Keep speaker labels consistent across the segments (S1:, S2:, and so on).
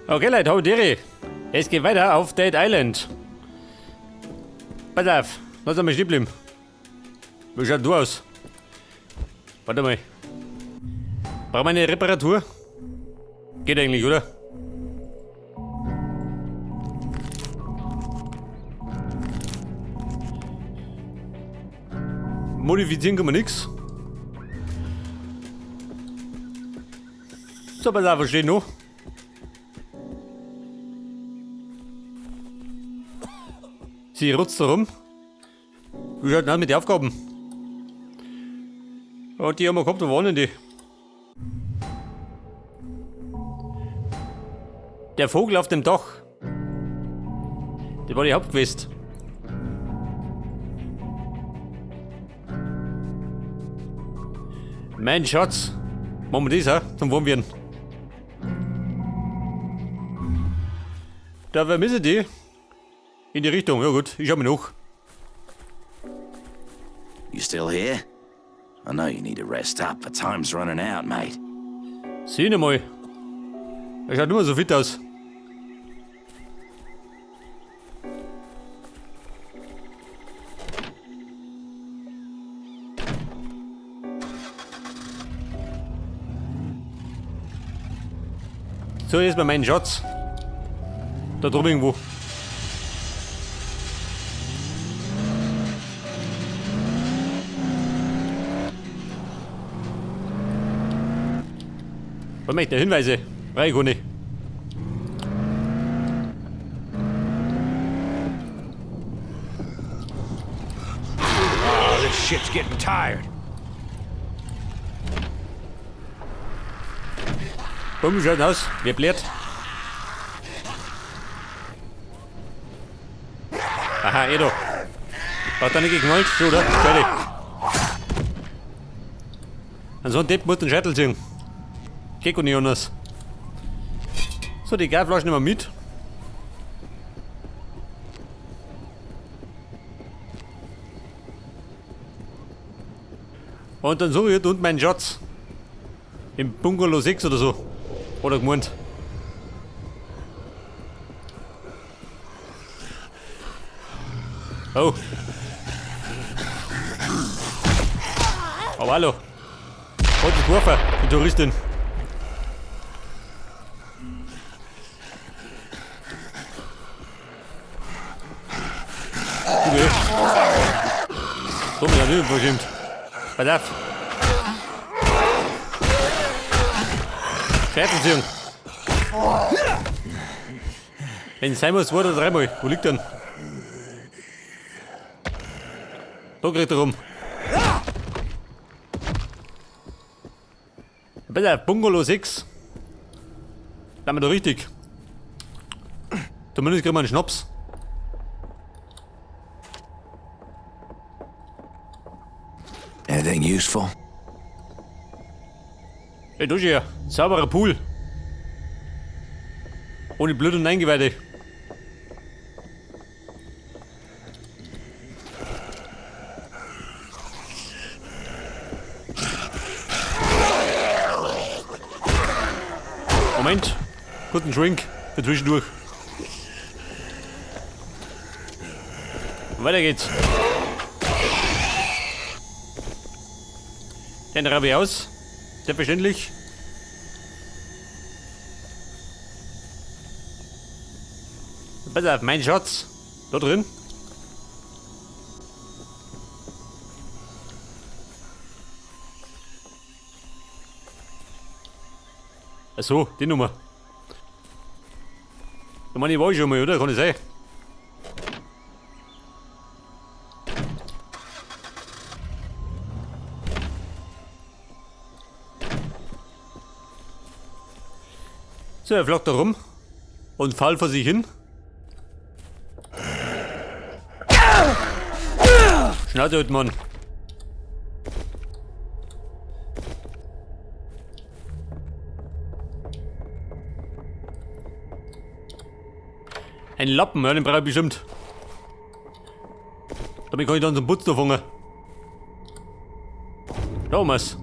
S1: Okay, Leute, hau Dere. Es geht weiter auf Dead Island. Pass auf, lass einmal stehen bleiben. Wie schaut du aus? Warte mal. Brauchen wir eine Reparatur? Geht eigentlich, oder? Modifizieren kann man nix. So, pass auf, was steht noch? Sie rutzt da rum. Wie schaut denn aus mit den Aufgaben? Ja, die haben wir gehabt, wo waren denn die? Der Vogel auf dem Dach. Der war die Hauptquest. Mein Schatz. Machen wir das, hä? Zum Wurmwerden. Da vermisse die. In die Richtung, ja gut, ich schau mir noch.
S2: You still here? I know you need to rest up, but time's running out, mate.
S1: Sieh ihn mal. Er schaut nur so fit aus. So, hier ist mal mein Schatz. Da drüben irgendwo. Was möchte der Hinweise? Brauche ich.
S3: Oh, this shit's getting tired.
S1: Bumm, schaut aus. Wer blärt? Aha, eh da. Hat er nicht geknallt? Schon, oder? Fertig. An so einen Depp muss den Scheitel ziehen. Geht gar nicht anders. So, die Gasflaschen nehmen wir mit. Und dann suche ich da unten meinen Schatz. Im Bungalow 6 oder so. Oder gemeint. Oh. Aber hallo. Hat sich geworfen, die Touristin. Okay. So, mir natürlich unverschämt. Pass auf. Scheibenziehung. Wenn es sein muss, zwei oder dreimal. Wo liegt denn? Da kriegt er rum. Besser, Bungalow 6. Da haben wir doch richtig. Zumindest kriegen wir einen Schnaps.
S2: Anything useful?
S1: Ey, du hier. Sauberer Pool. Ohne Blut und Eingeweide. Moment. Guten Drink für zwischendurch. Weiter geht's. Den rabe ich aus. Selbstverständlich. Pass auf, mein Schatz. Da drin. Ach so, die Nummer. Ich meine, ich war schon mal, oder? Kann ich sein? So, er flockt da rum und fault vor sich hin. Schnauze, halt, Mann. Ein Lappen, ja, den brauche ich bestimmt. Damit kann ich dann zum Putz anfangen. Da haben wir's.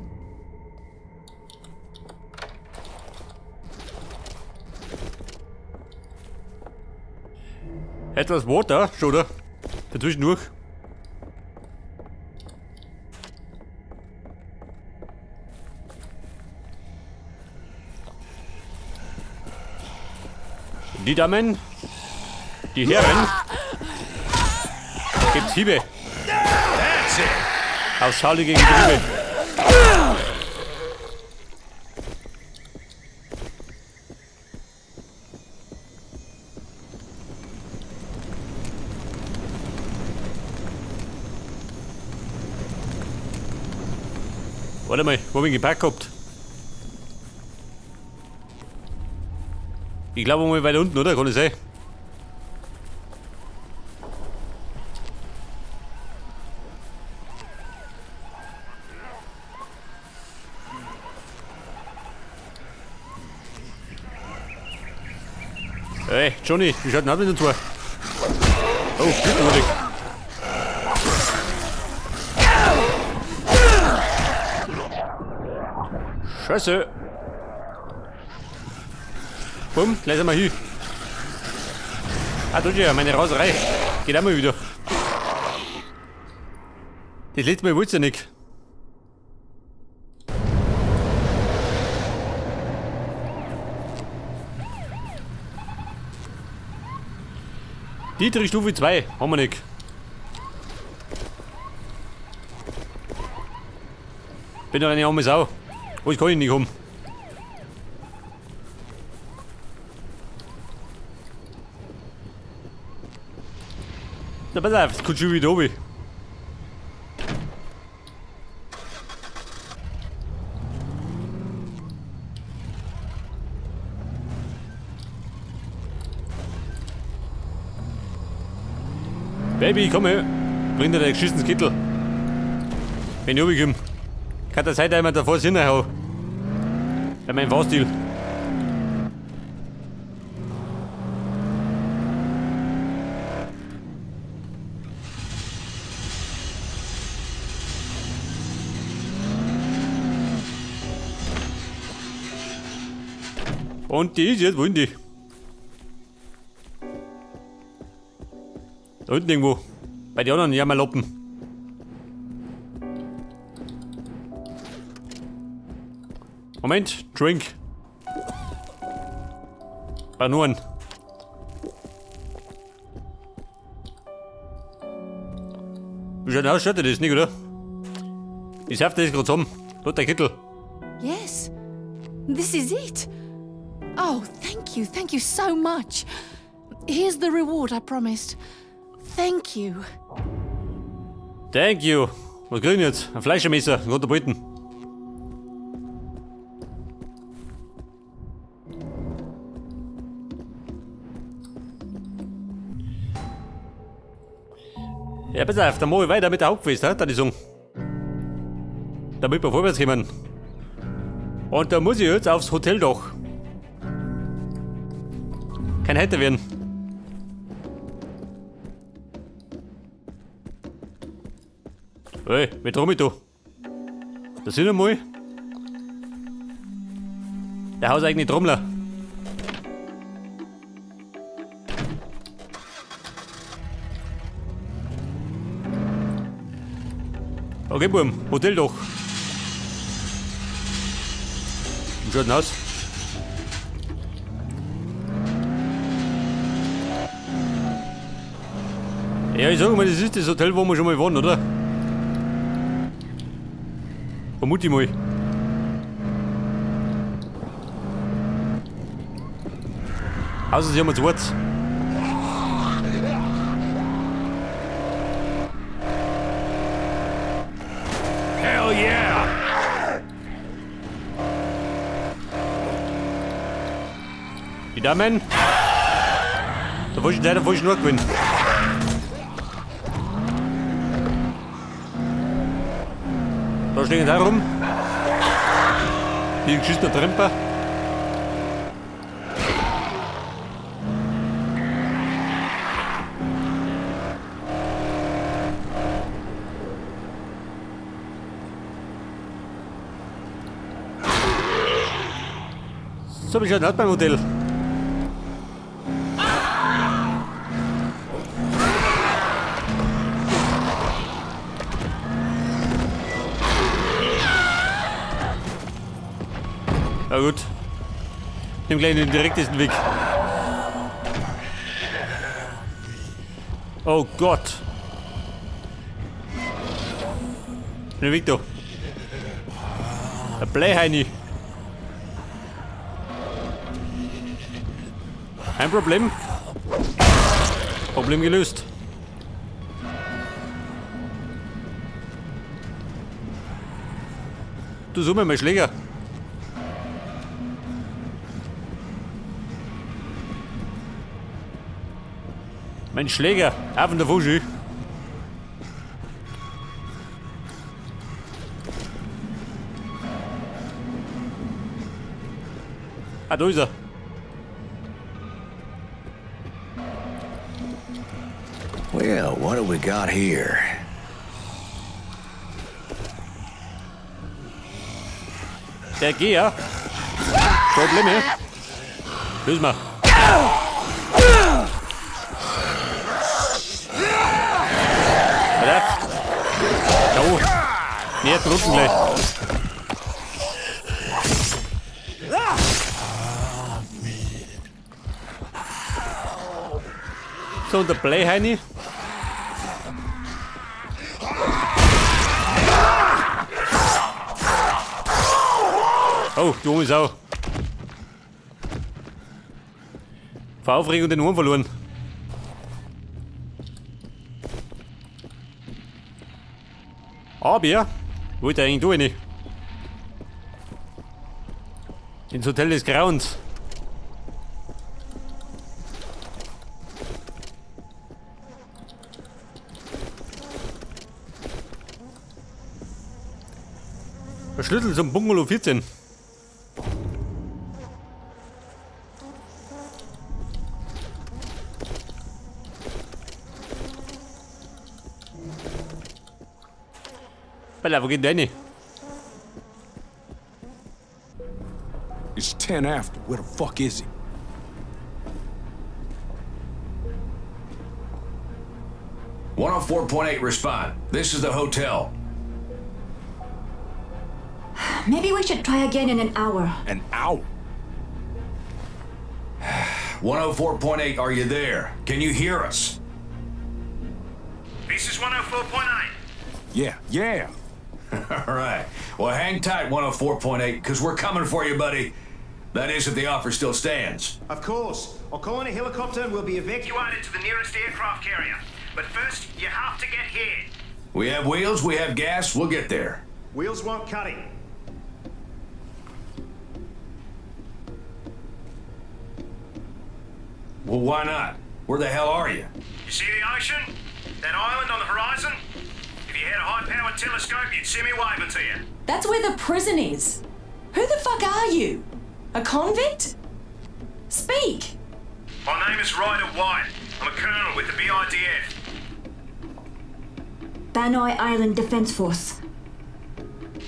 S1: Etwas Water, schon, oder? Dazwischendurch. Die Damen, die Herren, gibt's Hiebe. Aus Schale gegen Triebe. Warte mal, wo hab ich gepackt gehabt? Ich glaube mal weiter unten, oder? Kann das sein? Hey, Johnny, wie schaut denn aus mit dem Tor? Oh, natürlich. Scheiße. Bumm, gleich sind wir hin. Ah, tut ja, meine Raserei. Geht auch mal wieder. Das letzte Mal wollt's ja nicht. Dietrich Stufe 2 haben wir nicht. Bin doch eine arme Sau. Was kann ich nicht haben? Na, pass auf, es kommt schon wieder runter. Baby, komm her. Bring dir dein geschissenes Kittel. Wenn ich runterkomme, kann der Seite einmal davor Sinn haben. Bei meinem Fahrstil. Und die ist jetzt, wo sind die? Da unten irgendwo. Bei den anderen Jammerlappen. Moment, Drink. Bananen. Wie schaut denn aus? Schaut das nicht, oder? Ich saft das gerade zusammen. Dort der Kittel.
S4: Yes, this is it. Oh, thank you so much. Here's the reward I promised. Thank you.
S1: Thank you. Was krieg ich jetzt? Ein Fleischermesser, ein roter Briten. Ja, pass auf, dann mach ich weiter mit der Hauptquest, da die sagen. Damit wir vorwärts kommen. Und da muss ich jetzt aufs Hoteldach. Kein Heiter werden. Hey, wer trommelt da? Da sind wir mal. Der hauseigene Trommler. Okay, Buben, Hoteldach. Wie schaut denn aus? Ja, ich sag mal, das ist das Hotel, wo wir schon mal waren, oder? Vermute ich mal. Außer sie haben jetzt Wort.
S3: Hell yeah!
S1: Die Damen. Da wollte ich leider nur gewinnen. Da stehen da rum. Hier geschissener Tremper. So, wie schaut denn aus beim Hotel? Na gut. Nimm gleich den direktesten Weg. Oh Gott. Schnell weg da. Der Bleiheini. Kein Problem. Problem gelöst. Du such mir mal Schläger. Mein Schläger, auf in der Fuschi. Ah, da ist er.
S2: Well, what do we got here?
S1: Der Geher. Probleme. Lösen wir. Pass auf. Oh. Näher drunten gleich. So, und der Bleiheini. Oh, die Oma ist auch. Vor Aufregung den Ohren verloren. Aber, wollte eigentlich da rein? Ins Hotel des Grauens. Der Schlüssel zum Bungalow 14. Bella, wo geht der hin?
S3: It's 10 after. Where the fuck is he?
S5: .4.8 respond. This is the hotel.
S6: Maybe we should try again in an hour.
S3: An hour?
S5: 104.8, are you there? Can you hear us?
S7: This is 104.8.
S3: Yeah, yeah.
S5: All right. Well, hang tight, 104.8, because we're coming for you, buddy. That is, if the offer still stands.
S7: Of course. I'll call in a helicopter and we'll be evacuated to the nearest aircraft carrier. But first, you have to get here.
S5: We have wheels, we have gas, we'll get there.
S7: Wheels won't cut it.
S5: Well, why not? Where the hell are you?
S7: You see the ocean? That island on the horizon? If you had a high-powered telescope, you'd see me waving to you.
S8: That's where the prison is. Who the fuck are you? A convict? Speak!
S7: My name is Ryder White. I'm a colonel with the BIDF.
S6: Banoi Island Defense Force.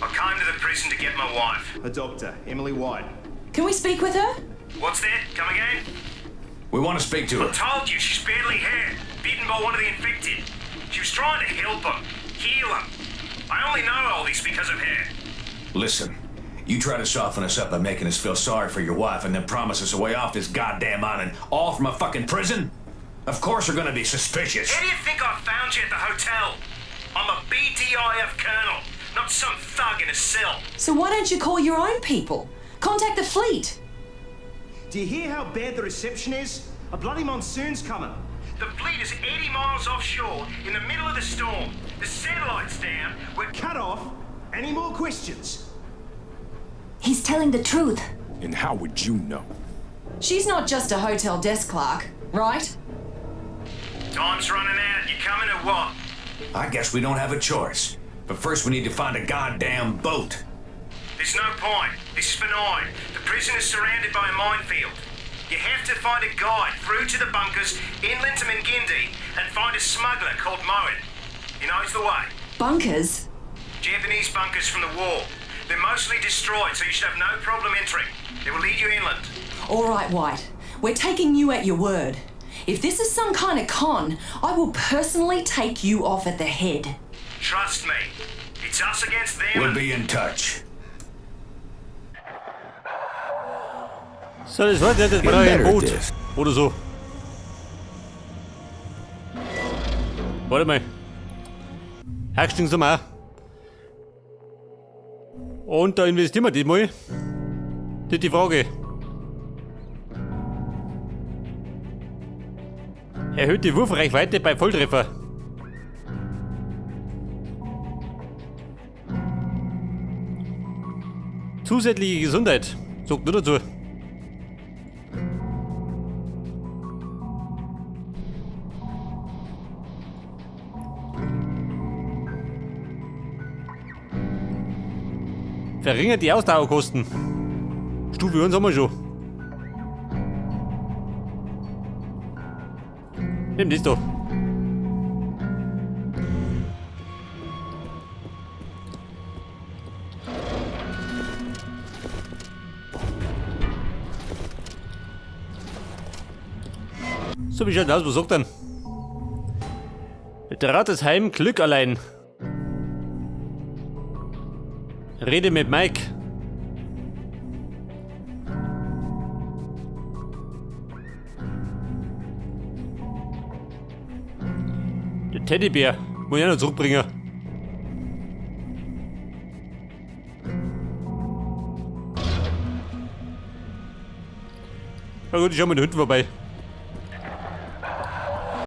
S7: I came to the prison to get my wife. A doctor, Emily White.
S8: Can we speak with her?
S7: What's that? Come again?
S5: We want to speak to her.
S7: I told you she's badly hurt, bitten by one of the infected. She was trying to help him, heal him. I only know all this because of her.
S5: Listen, you try to soften us up by making us feel sorry for your wife and then promise us a way off this goddamn island, all from a fucking prison? Of course we're gonna be suspicious.
S7: How do you think I found you at the hotel? I'm a BDIF colonel, not some thug in a cell.
S8: So why don't you call your own people? Contact the fleet.
S7: Do you hear how bad the reception is? A bloody monsoon's coming. The fleet is 80 miles offshore in the middle of the storm. The satellite's down. We're cut off. Any more questions?
S6: He's telling the truth.
S3: And how would you know?
S8: She's not just a hotel desk clerk, right?
S7: Time's running out. You coming or what?
S5: I guess we don't have a choice. But first we need to find a goddamn boat.
S7: There's no point. This is benign. The prison is surrounded by a minefield. You have to find a guide through to the bunkers inland to Mingindi and find a smuggler called Moen. He knows the way.
S8: Bunkers?
S7: Japanese bunkers from the war. They're mostly destroyed, so you should have no problem entering. They will lead you inland.
S8: All right, White. We're taking you at your word. If this is some kind of con, I will personally take you off at the head.
S7: Trust me. It's us against them.
S5: We'll be in touch.
S1: So, das war das brauche ich ein Boot. Oder so. Warte mal. Hergestiegen sind wir auch. Und da investieren wir die mal. Das ist die Frage. Erhöht die Wurfreichweite bei Volltreffer. Zusätzliche Gesundheit. Sagt nur dazu. Verringert die Ausdauerkosten. Stufe 1 haben wir schon. Nimm das da. So, wie schaut das aus? Was sagt denn? Drahtesheim, Glück allein. Rede mit Mike. Der Teddybär. Muss ich auch noch zurückbringen. Na gut, ich schau mal da hinten vorbei.